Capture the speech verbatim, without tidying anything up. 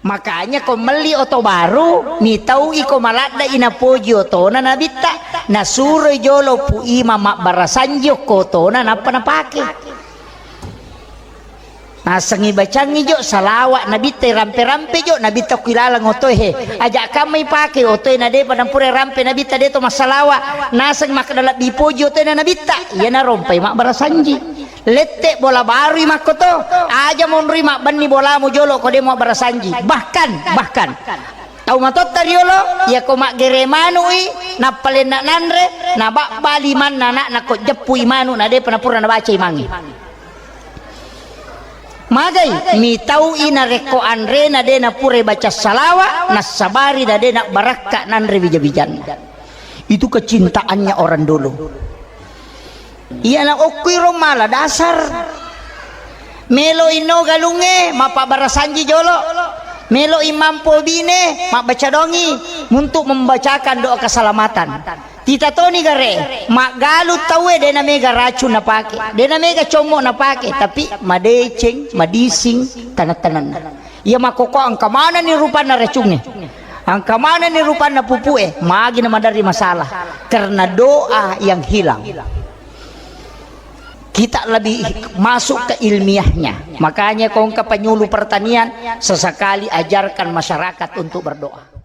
Makanya ko melli oto baru, mitau'i ko maladde'i napoji otona nabitta, nasuroi jolo Pu Imang mabbarasanji okko otona nappa napake. Nasengngi bacangngi jo salawa nabitta, rampe-rampe jo nabitta ku ilalang otoe he. Aja kamma ipake otoe na depa nampura rampe nabitta, de to massalawa. Naseng makkeda lebbi poji otoe na nabitta, iyana rompai mabbarasanji. Lette bola barui makkoto, aja monrui mabbenni bolamu jolo ko de mabbarasanji. Bahkan, bahkan tau matotta riolo, iya ko maggere manu'i, nappalenna nanre, nababba limanna anakna ko jeppui manu na depa napura nabaca imangnge. Magai mitau'i narekko anrena de napurai baca salawa, nassabari na de nabbarakka nanre wija-wijanna. Itu kecintaannya orang dulu. Iyana okkuiro mala dasar. Melo inno galungnge, mappabbarasanji jolo. Melo imampo bine, mabbaca dongi untuk membacakan doa keselamatan. Tita toni gare, maggalu tauwe de namega racun napake, de namega commo napake, tapi madeceng, madising taneng-tanenna. Iya makkoko engka manenni rupanna racungnge, engka manenni rupanna pupue, magi na maderri masalah karena doa yang hilang. Kita lebih masuk ke ilmiahnya. Makanya ko engka penyuluh pertanian, sesekali ajarkan masyarakat untuk berdoa.